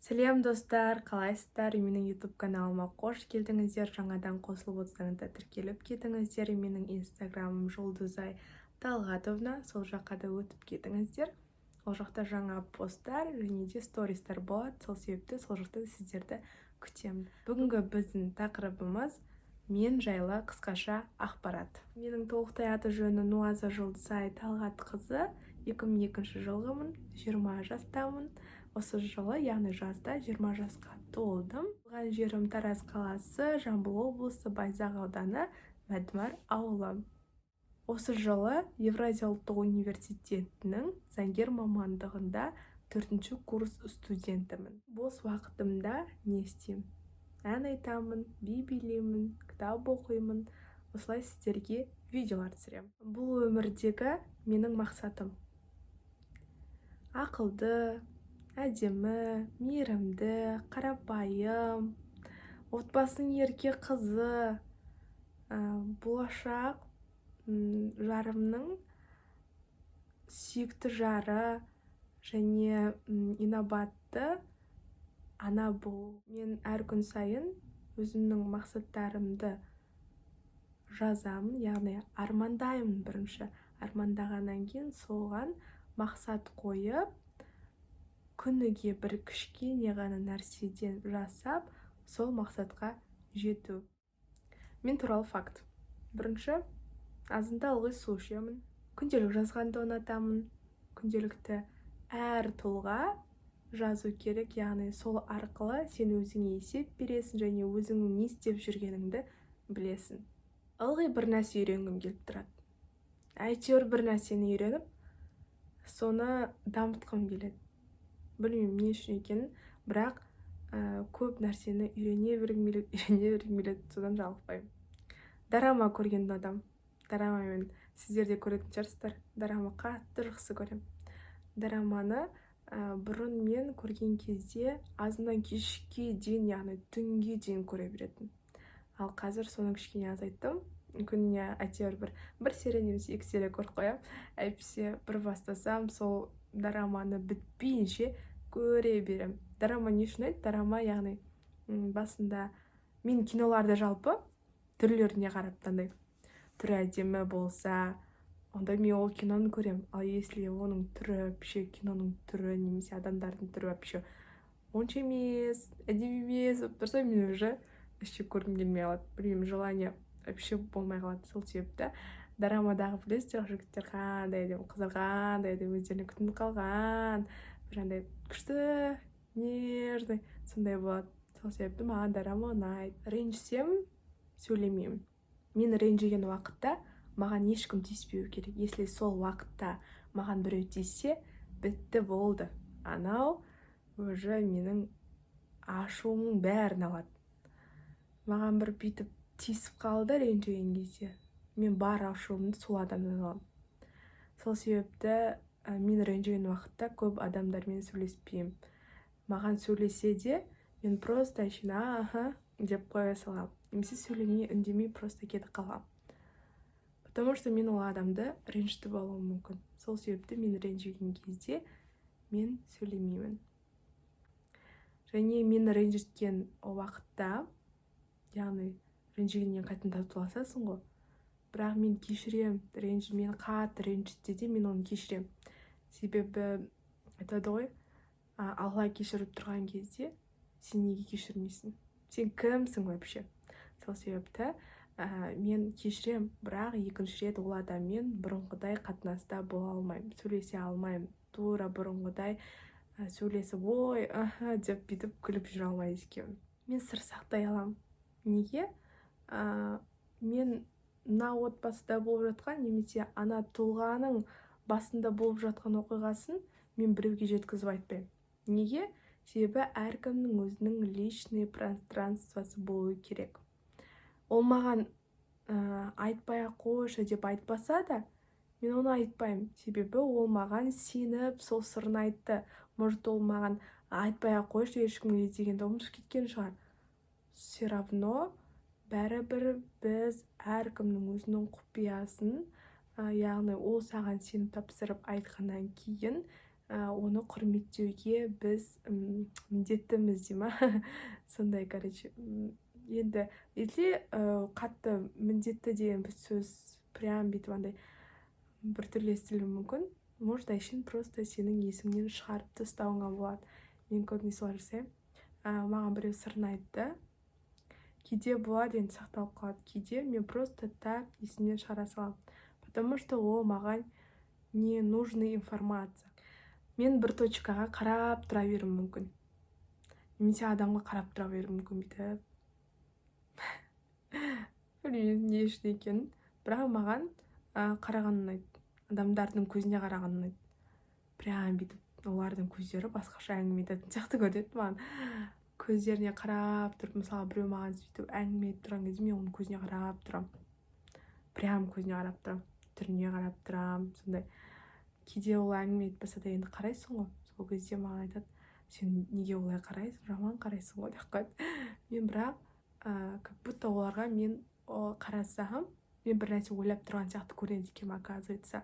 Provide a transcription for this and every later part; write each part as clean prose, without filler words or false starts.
Сәлем, достар! Қалайсыздар? Менің YouTube каналыма қош келдіңіздер! Жаңадан қосылып отырсаңыздар, тіркеліп кетіңіздер. Менің инстаграмым Жұлдызай Талғатовна, сол жаққа да өтіп кетіңіздер. Ол жақта жаңа посттар және де стористар болады, сол себепті сол жақта сіздерді күтемін. Бүгінгі біздің тақырыбымыз – мен жайлы қысқаша ақпарат. Менің толықтай аты жөні Нуаза Жұлдызай Талғатқызы, 2002 жылғымын, 20 жастамын. Осы жылы, яғни жазда 20 жасқа толдым. Туған жерім Тараз қаласы, Жамбыл облысы, Байзақ ауданы, Мәдімар ауылы. Осы жылы Евразия ұлттық университетінің заңгер мамандығында төртінші курс студентімін. Бос уақытымда не істеймін? Ән айтамын, би билеймін, кітап оқимын, осылай сіздерге видеолар түсіремін. Бұл өмірдегі менің мақсатым – ақылды, әдемі, мейірімді, қарапайым отбасының ерке қызы, болашақ жарымның сүйікті жары және инабатты ана болу. Мен әр күн сайын өзімнің мақсаттарымды жазамын, яғни армандаймын. Бірінші армандағаннан кейін соған мақсат қойып, күніге бір кішкене ғана нәрседен жасап, сол мақсатқа жету. Мен туралы факт: бірінші, азында ылғи су ішемін. Күнделік жазғанды ұнатамын. Күнделікті әр тұлға жазу керек, яғни сол арқылы сен өзіңе есеп бересің және өзіңнің не істеп жүргеніңді білесің. Ылғи бір нәрсе үйренгім келіп тұрады, әйтеуір бір нәрсені үйреніп, соны дамытқым келеді. Білмеймін не үшін екенін, бірақ көп нәрсені үйрене бергім келеді, үйрене бергім келеді, содан жалықпаймын. Дорама көргенді ұнатамын. Дорамамен сіздер де көретін шығарсыздар, дорама қатты жақсы көремін. Дораманы бұрын мен көрген кезде азаннан кешке дейін, яғни түнге дейін көре беретін. Ал қазір соны кішкене азайттым, күніне әйтеуір бір серия немесе екі серия көріп қоямын. Әйтпесе бір бастасам, сол дораманы бітпейінше көре беремін. Дорама не үшін ұнайды? Дорама, яғни басында мен киноларды жалпы түрлеріне қарап таңдаймын. Түрі әдемі болса, онда мен ол киноны көремін. Ал если оның түрі вообще, киноның түрі немесе адамдардың түрі вообще онша емес, әдемі емес болып тұрса, мен уже вообще көргім келмей қалады. Білмеймін, желание вообще болмай қалады. Сол себепті дорамадағы, білесіздер ғой, жігіттер қандай әдемі, қыздар қандай әдемі, өздеріне күтініп қалған, бір андай күшті, нежный сондай болады. Сол себепті маған дорама ұнайды. Ренжісем, сөйлемеймін. Мен ренжіген уақытта маған ешкім тиіспеу керек. Если сол уақытта маған біреу тиіссе, бітті, болды, анау уже менің ашуымның бәрін алады. Маған бір бүйтіп тиісіп қалды ренжіген кезде, мен бар ашуымды сол адамнан аламын. Сол себепті мен ренжіген уақытта көп адамдармен сөйлеспеймін. Маған сөйлесе де, мен просто әшейін «аха» деп қоя саламын немесе сөйлемей, үндемей, просто кетіп қаламын, потому что мен ол адамды ренжітіп алуым мүмкін. Сол себепті мен ренжіген кезде мен сөйлемеймін. Және мені ренжіткен уақытта, яғни ренжігеннен қайтадан татуласасың ғой, бірақ мен кешіремін. Мені қатты ренжітсе де, мен оны кешіремін. Себебі айтады ғой, Алла кешіріп тұрған кезде сен неге кешірмейсің? Сен кімсің вообще? Сол себепті мен кешірем, бірақ екінші рет ол адаммен бұрынғыдай қатынаста бола алмаймын, сөйлесе алмаймын. Тура бұрынғыдай сөйлесіп, «ой, аха» деп, бүйтіп күліп жүре алмайды екенмін. Мен сыр сақтай аламын. Неге? Мен мына отбасыда болып жатқан немесе ана тұлғаның басында болып жатқан оқиғасын мен біреуге жеткізіп айтпаймын. Неге? Себебі әркімнің өзінің личный пространствосы болуы керек. Ол маған айтпай ақ қойшы деп айтпаса да, мен оны айтпаймын. Себебі ол маған сеніп, сол сырын айтты. Может, ол маған айтпай ақ қойшы ешкімге дегенді ұмытып кеткен шығар. Все равно, бәрібір біз әркімнің өзінің құпиясын, яғни ол саған сеніп тапсырып айтқаннан кейін Оны құрметтеуге біз міндеттіміз дей ма, сондай. Короче, енді или қатты міндетті деген бір сөз прям бүйтіп андай біртүрлі естілуі мүмкін. Может, әшейін просто сенің есіңнен шығарып тастауыңа болады. Мен көбінесе солай жасаймын. Маған біреу сырын айтты, кейде болады енді, сақталып қалады. Кейде мен просто так есімнен шығара саламын, потому что ол маған не нужный информация. Мен бір точкаға қарап тұра беруім мүмкін немесе адамға қарап тұра беруім мүмкін бүйтіп. Білмеймін не үшін екенін, бірақ маған қараған ұнайды, адамдардың көзіне қараған ұнайды. Прям бүйтіп олардың көздері басқаша әңгіме айтатын сияқты көрінеді маған. Көздеріне қарап тұрып, мысалы, біреу маған сөйтіп әңгіме айтып тұрған кезде, мен оның көзіне қарап тұрамын, прям көзіне қарап тұрамын, түріне қарап тұрамын сондай. Кейде ол әңгіме айтпаса да, енді қарайсың ғой. Сол кезде маған айтады: «Сен неге олай қарайсың, жаман қарайсың ғой», – деп қояды. Мен бірақ как будто оларға мен қарасам, мен бір нәрсе ойлап тұрған сияқты көрінеді екен, оказывается.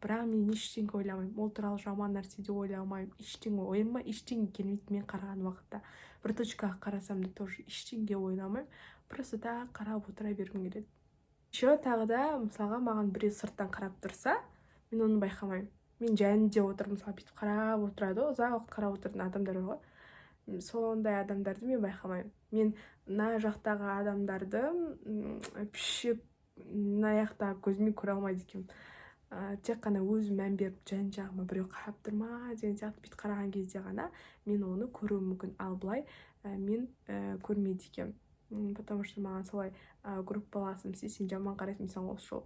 Бірақ мен ештеңе ойламаймын ол туралы, жаман нәрсе де ойламаймын, ештеңе ойыма ештеңе келмейді. Мен қараған уақытта бір точкаға қарасам да, тоже ештеңе ойламаймын, просто так қарап отыра бергім келеді. Еще тағы да, мысалға, маған біреу сырттан қарап тұрса, мен оны байқамаймын. Мен жанында отырып, мысалы, бүйтіп қарап отырады ғой, ұзақ уақыт қарап отыратын адамдар бар ғой, сондай адамдарды мен байқамаймын. Мен мына жақтағы адамдарды вообще мына жақтағы көзіммен көре алмайды екенмін. Тек қана өзім мән беріп, жан жағыма біреу қарап тұр ма деген сияқты бүйтіп қараған кезде ғана мен оны көруім мүмкін. Ал былай мен көрмейді екенмін, потому что маған солай группаласым: «Сен жаман қарайсың, мен саған осы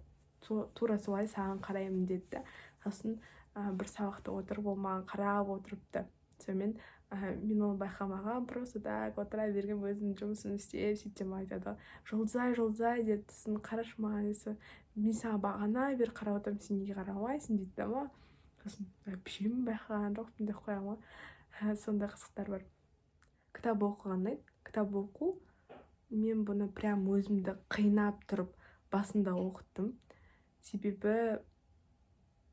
жолы тура солай саған қараймын», – деді да. Сосын бір сабақта отырып, ол маған қарап отырыпты. Сонымен мен оны байқамағанмын, просто так отыра бергенмін өзімнің жұмысымды істеп. Сөйтсем, айтады ғой: «Жұлдызай, Жұлдызай, – деді. Сосын: «Қарашы маған», – десе, «Мен саған бағана бері қарап отырмын, сен неге қарамайсың?» – дейді да маған. Сосын: «Вообще мен байқаған жоқпын», – деп қоямын ғой. Сондай қызықтар бар. Кітап оқыған ұнайды. Кітап оқу, мен бұны прям өзімді қинап тұрып басында оқыттым, себебі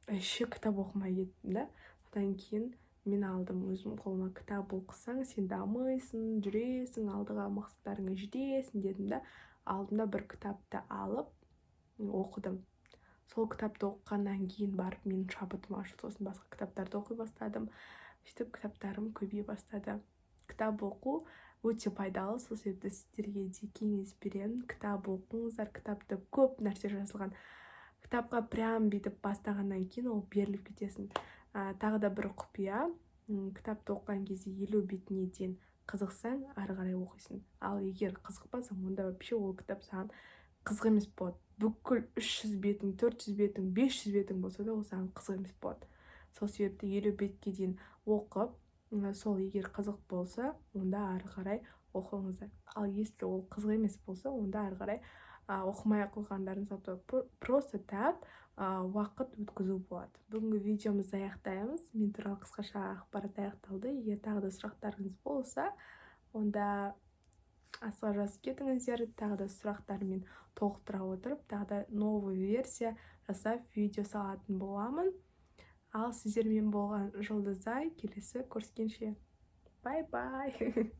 вообще кітап оқымай кеттім да. Содан кейін мен алдым өзім қолыма: «Кітап оқысаң, сен дамисың, жүресің алдыға, мақсаттарыңа жетесің», – дедім да, алдымда бір кітапты алып оқыдым. Сол кітапты оқығаннан кейін барып менің шабытым ашылды. Сосын басқа кітаптарды оқи бастадым. Сөйтіп кітаптарым көбейе бастады. Кітап оқу өте пайдалы, сол себепті сіздерге де кеңес беремін: кітап оқыңыздар. Кітапта көп нәрсе жазылған. Кітапқа прям бүйтіп бастағаннан кейін ол беріліп кетесің. Тағы да бір құпия: кітапты оқыған кезде 50 бетіне дейін қызықсаң, ары қарай оқисың. Ал егер қызықпасаң, онда вообще ол кітап саған қызық емес болады. Бүкіл 300 бетің, 400 бетің, 500 бетің болса да, ол саған қызық емес болады. Сол себепті 50 бетке дейін оқып, сол егер қызық болса, онда ары қарай оқыңыздар. Ал если ол қызық емес болса, онда ары қарай оқымай ақ қойғандарыңыз абзал, просто так уақыт өткізу болады. Бүгінгі видеомызды аяқтаймыз. Мен туралы қысқаша ақпарат аяқталды. Егер тағы да сұрақтарыңыз болса, онда астыға жазып кетіңіздер. Тағы да сұрақтармен толықтыра отырып, тағы да новый версия жасап, видео салатын боламын. Ал сіздермен болған Жұлдызай. Келесі көріскенше, бай бай.